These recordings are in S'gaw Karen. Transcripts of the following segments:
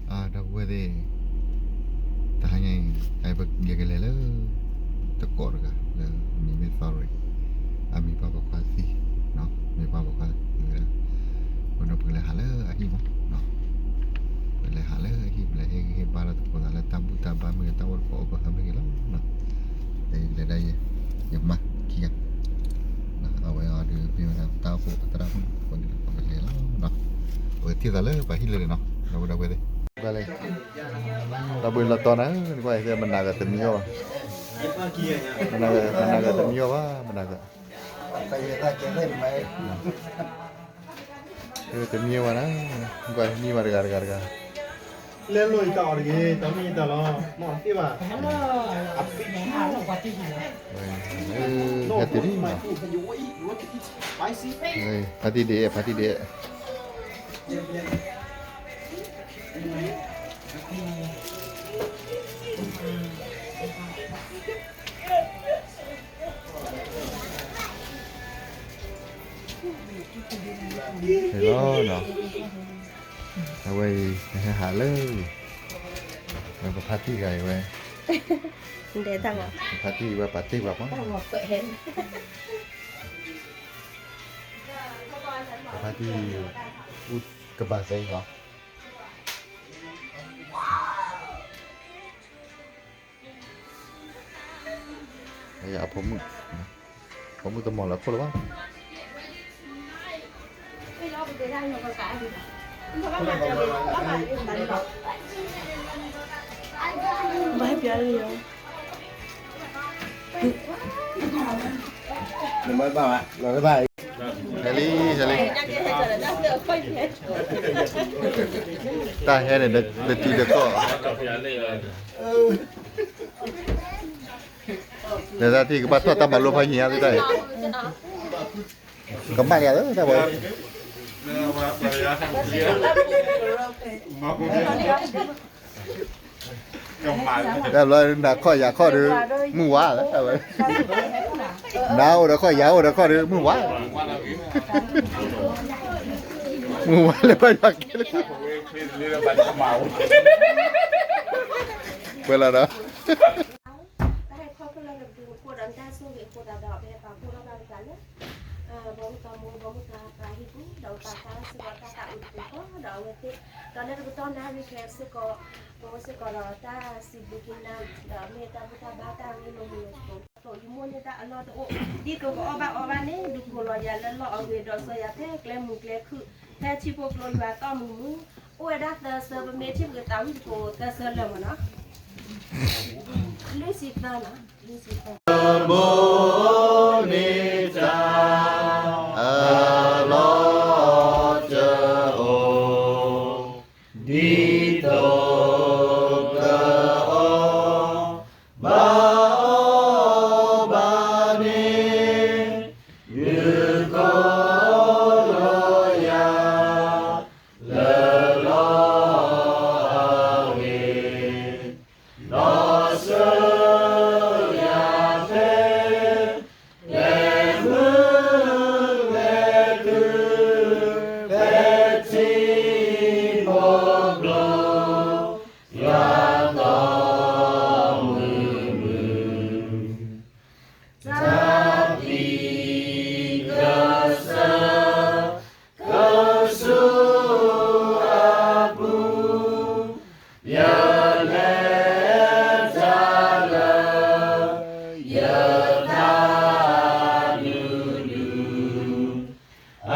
ဒီပုၢ်ဝဲၢ်သ့ၣ်, တဟါညါအံၤ ပကလဲၤလၢ တကိးတဂၤလၢအမံၤမ့ၢ်သီရ့ၣ်, အမံၤပှၤပိာ်ခွါသံ, မ့ၢ်ပှၤပိာ်ခွါသံဝဲဒၣ်, အဃိဒီးပကလဲၤဟးလၢအဟံၣ်မး, ပကလဲၤဟးလၢအဟံၣ် ပလဲၤဟ့ၣ်ဂံၢ်ဟ့ၣ်ဘါဒီးသကိးသးလၢတၢ်ဘူၣ်တၢ်ဘါမ့ၢ်ဂ့ၤ တၢ်အိၣ်တကိးအိၣ်ပဟၢမ့ၢ်ဂ့ၤလီၤ. လဲၤဒၣ်ယဲ, ယမါခံဂၤ, အဝဲအီၤဒုးမ့ၢ်ဝဲဒၣ်တၢ်အိၣ်ဖှိၣ်သရၣ်မုၣ်အဃိန့ၣ် ပကလဲၤလီၤ. ပကထံၣ်သးလၢပှၤဟံၣ်လၢာ်န့ၣ်နီၤ, ဒီပုၢ်ဝဲၢ်သ့ၣ်, တၢ်ဘှံးလီၤတီၤနၤ, နကွၢ်အံၤသ့ၣ် မနၤဂၤတမံၤအီၣ်ဘၣ်, မနၤဂၤတမံၤအီၣ်ဘၣ်, မနၤဂၤ တမံၤဝဲနၤ, ကွၢ်မံဝဲတဂၤတဂၤတဂၤ, လဲၤလိာ်ယတၢ်အီၣ်တဂ့ၤ, တမံၤယတၢ်လီၤ, မ့ၢ်သ့ဘၣ်, ဖါတံၢ်ဒ့, ဖါတံၢ်ဒ့, လီၤ, အဝဲအံၤ ဟဲဟးလၢ, ပဖါတံၢ်ဂၤအံၤဝဲ, ပဖါတံၢ်ဝဲပာ်တ့ၢ်ပှၤမး, ပဖါတံၢ်, အူကဘၣ်သဲအံၤလီၤ. အဖိမုၣ်, ဖိမုၣ်တမီၢ်လၢခိၣ်လၢၤဘၣ်, ဘၣ်ဟဲပျါလၢယီၤ, နမ့ၢ်ဘၣ်ဘၣ်, ဟဲလံ, ဟဲလံ, တၢ်ဟဲန့ၣ် တတံၤတကီၢ်, ဒီးတၢ်ထံၣ်ကဘၣ်ထီၣ်တၢ်မၤလိဖးယံၤညါသ့ၣ်တၢ်အံၤ, ကမၣ်လံဧါ တၢ်ဝဲ တၢ်ဘျီနၤခီၣ်ယၤခီၣ်ဒီး မုၢ်ဝါလီၤ, တၢ်ဝဲ နၤအိၣ်ဒီးခီၣ်ယၤအိၣ်ဒီးခီၣ်ဒီး မုၢ်ဝါ, မုၢ်ဝါလၢဘၣ်ယွၤကဲလၢ, ပှဲၤလီၤဒီး တၢ်ဟဲခီဖျိလၢနဘျုးနဖှိၣ်ဒီးနတၢ်ဆိၣ်ဂ့ၤအဃိသတးဒီး ပဟဲပာ်ဖှိၣ်ထီၣ်ဘၣ်ပသးလၢ ဘီမုၢ်သးမိၢ် ဘီမုၢ်သးပၢ်ဟံၣ်ပူၤ ဒီးပာ်ဖျါစ့ၢ်ကီးတၢ်သးအုးတပူၤဃီ ဒီးအဝဲသ့ၣ် ဒီးလၢတကတီၢ်နၣ်ရံၣ်ခဲစ့ၢ်ကီး ပဝဲစ့ၢ်ကီးဒီးတၢ်စံးဘျုးက့ၤနၤ ဒီးမ့ၢ်တၢ်ဘူၣ်တၢ်ဘါတၢ်ရ့လိာ်မုာ်လိာ်သကိး ယမိၢ်န့ၣ်တၢ်အလီၢ်တအိၣ် ဒ်သိးကအီၣ်ဘၣ်အီဘၣ်န့ၣ် ဒုးကိးလီၤယၤလၢလီၢ်အဂ့ၤ ဒီးစီၤယၤဖဲကျဲမုၢ်ကျဲခုၣ် ဖဲထံဖိကျိယွၤသီၣ်မုာ်မုာ် အိၣ်ဝဲဒၣ်သၢဆၢ ပမ့ၢ်ထံၣ်ပကသးဝံၣ်သကိးသၢဆၢလၢာ်မ့ၢ်နီၤ လွံၢ်ဆံသၢနီၤ လွံၢ်ဆံသၢ ဘိန့ၣ်တၢ် အလီၢ်တအိၣ် ဒ်သိးကအီၣ် ဘၣ်အီဘၣ်န့ၣ် ဒုးကိးလီၤယၤ လၢလီၢ်အဂ့ၤ ဒီးစီၤယၤဖဲ ကျဲမုၢ်ကျဲခုၣ် ဖဲထံဖိကျိ ယွၤသီၣ်မုာ်မုာ် တၢ်သံကစၢ် ကစူၤအပူၤ ယလဲၤတၢ်လၢ ယသးဒူဒူ အ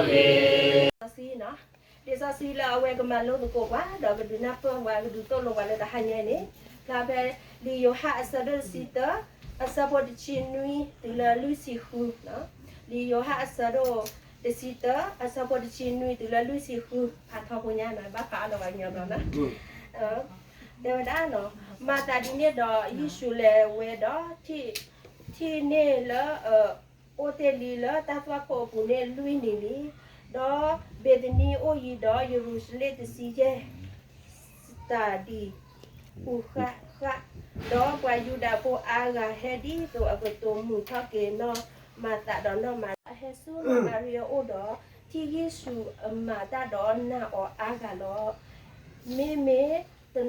ဂ့ၢ် လံာ်စီဆှံလၢအဝဲကမၤလိသကိးပှၤ ဒီးကဒုးနၢ်ပၢၢ်ပှၤ ကဒုးသိၣ်လိပှၤလၢတဟါညါအံၤန့ၣ် ဖျါဖဲ လံာ်ယိၤဟၣ်အဆၢဒိၣ်တဆံတၢ အဆၢဖိတဆံနွံတုၤလၢလွံၢ်ဆံဃု, လံာ်ယိၤဟၣ်အဆၢဒိၣ်တဆံတၢ အဆၢဖိတဆံနွံတုၤလၢလွံၢ်ဆံဃု ဖးထီဖိညါနီၤ ဘၣ်ဖးအါလီၤပှၤကညီဘျီနီၤ တဲဝဲဒၣ်နီၤ မၤသးဒ်န့ၣ်ဒီး ယ့ၣ်ၡူးလဲၤဝဲဒီး ထံၣ်န့ၢ်လၢ အိၣ်တ့ၢ်လံလၢတၢ်သွၣ်ခိၣ်အပူၤန့ၣ်လွံၢ်နံၤလံ, ဒီးဘ့းသနံအိၣ်ယံၤဒီးယရူၤၡလ့ၣ်တဆံယဲၢ် စတၢဒံး ပူၤဃၣ်ဃၣ်, ဒီးပှၤယူဒၤဖိအါဂၤဟဲဒ်သိးအကတိၤမုာ်ထီၣ်က့ၤနီၢ်မၤသးဒီးနီၢ်မၤရံအဟဲဆူမၤရံအအိၣ်ဒီး ထံၣ်ယ့ၣ်ၡူးအမၤတၢ်ဒီးနာ်အီၤအါဂၤလီၤ. မ့ၢ်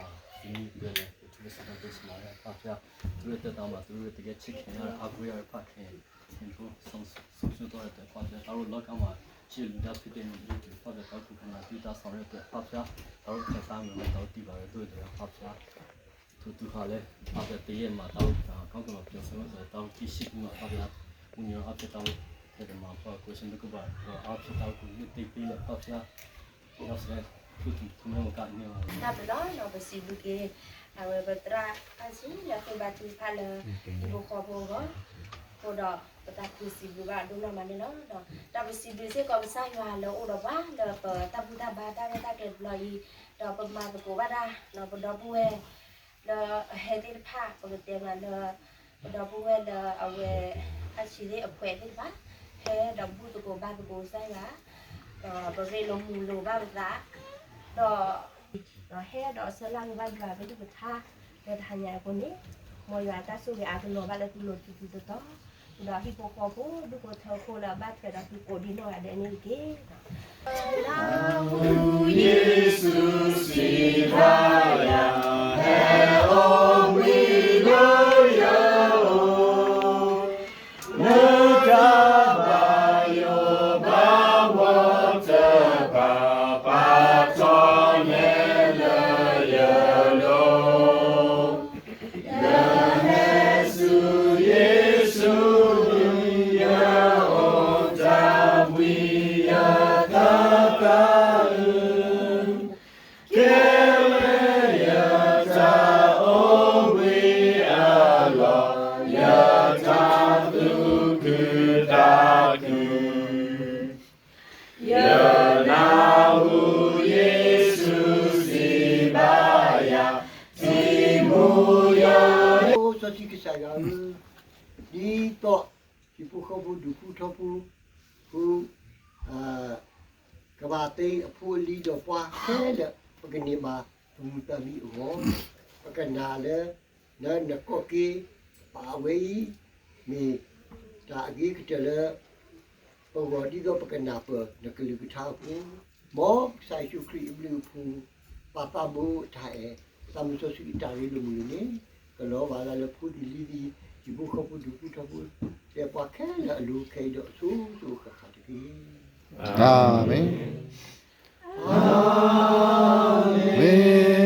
ပမ့ၢ်ပှဲၤဒီး ပထူဝဲစံးထီၣ်ပတြၢၤမၤဝဲဒၣ် ဖါဖျါ, သုဝဲတဲတၢ်မၤ သုဝဲတကဲဆံးခဲညါ အါကွံာ� ဖးခဲ ဆုံးရှုံးသွားတဲ့အတွက် ဖါဖျါ တၢ်အိၣ်လီၤကါမး ရှိလူဒါဖုတဲမုၢ်ဒိၣ် ဖါဖျါ တၢ်အိၣ်ဖှိၣ်ကနၣ်သုတၢ်ဆီၣ်ရ့ၣ်အတွက် ဖါဖျါ တၢ်အိၣ်ဖျါသးမုာ် တၢ်အိၣ်တံၢ်ဘၣ်ရ့ဒိၣ်ဒီး ဖါဖျါ ထူးထူးခါလၢ ဖါဖျါတယဲၢ်မး တၢ်အိၣ်ဖျါ ကီၢ်ကလီၤပျီၤစဲဝဲ တၢ်အိၣ်ကံၣ်ဆံၣ်ပူၤမး ဖါဖျါ မုၢ်နံၤအီၤဖဲတၢ်အိၣ်ဖျါတမၤ ဖီၣ်ကွဲးဆၢနုာ်ကဘၣ် ဒီးအီၤဖဲတၢ်အိၣ်ကံၣ်မ့ၢ်တ့ၢ်သ့လၢ ဖါဖျါ ဒီးစဲး တၢ်ဘျုးလီၤ, ပစံးဘျုးက့ၤ အဝဲပသရၣ်အါဆံလၢဃ့ဘါထုကဖၣ်လၢ ဟံၣ်ဖိဃီဖိအဂီၢ်, အဃိဒီးပသးခုစံးဘျုးဘၣ်ဒိၣ်နီၢ်မးန့ၣ်လီၤ. ဒီးတၢ်ဘျုးစံးဘျုးစ့ၢ်ကီးကစၢ်ယွၤလၢအိၣ်ဒီးပှၤလၢပတၢ်ဘူၣ်တၢ်ဘါတၢ်ရဲၣ်တၢ်ကျဲၤတဘျီအံၤ, ဒီးပမၤသကိးဘၣ်တၢ် ပဒီပုၢ်ဝဲၢ် လၢအဟဲသ့ၣ်တဖၣ် ပကတဲမးလၢ ပဒီပုၢ်ဝဲၢ်လၢအဝဲ အဆံးသ့ၣ်အဖှဲးသ့ၣ်တဖၣ် ဟဲဒီးဘူၣ်သကိးဘါသကိးကစၢ်ယွၤ, ဒီးပရ့လိာ်မုာ်လိာ်ဘၣ်ပသး, ဒီး ဒီးဟဲဒီးဆၢလၢ်ဂ့ၤဘၣ်ယွၤကလုၢ်ကထါ လၢတဟါညါအံၤအဃိန့ၣ်, မ်ယွၤအတၢ်ဆိၣ်ဂ့ၤအါကလီၤဘၣ်လၢသုလိၤသုသုတတီၤ, ဒီးဟံၣ်ဖိဃီဖိ ဒူၣ်ဖိထၢဖိလၢအဘၣ်ထွဲဒီးသုကိးဒံနီၢ်ဂၤဒဲးန့ၣ်တက့ၢ်. ယ့ၣ်ၡူးစံးဘၣ်ယၤ, ဟဲအိၣ်ဘှံးလၢယအိၣ်, နတၢ်ဘၣ်ယိၣ်ဘၣ်ဘှီတဖၣ် ပာ်ထီၣ်နဲလၢယလိၤ. ယဟဲဆူယ့ၣ်ၡူး, ယအိၣ်တၢ်ဘှံးယသးသးအုး, ကဲလၢယတၢ်အိၣ်ဘှံးအလီၢ်, ယတၢ်သူၣ်ခုသးခု ယနၢ်ဟူယ့ၣ်ၡူးစံးဘၣ်ယၤ, ထံမူယၤ, စီဆှံကစၢ်ယွၤဧၢ, ဒ်သိး ဟံၣ်ဖိဃီဖိဒူၣ်ဖိထၢဖိ ဖိ ကဘၣ်သ့အဖိအလံၤဒီးပှၤခဲလၢာ် ပကန့ၢ်ဘၣ်သမူသးမံအဂီၢ်, ပကနၣ်လၢ န နကိးက့ၤ ပာ်အဝဲအံၤ မ့ၢ်တၢ်အဂ့ၤကတၢၢ်လၢ ပဂီၢ်ဒ်သိးပကနၢ်ပၢၢ်နကလုၢ်ကထါအဃိ, မ်ကစၢ်ယ့ၣ်ၡူးခရံာ်အဘျုးအဖှိၣ် ပၢ်သးဘိအတၢ်အဲၣ်, သးမုၢ်စီဆှံအတၢ်ရ့လိာ်မုာ်လိာ်န့ၣ် ကလီၤဘၣ်လၢလၢဖိသ့ၣ်လံၤသ့ၣ်, ဟံၣ်ဖိဃီဖိဒူၣ်ဖိထၢဖိ လၢပှၤခဲလၢာ်အလိၤခဲအံၤဒီးအစိၤစိၤအဃၣ်ဃၣ်တက့ၢ်. အၤမ့ၣ်. အၤမ့ၣ်.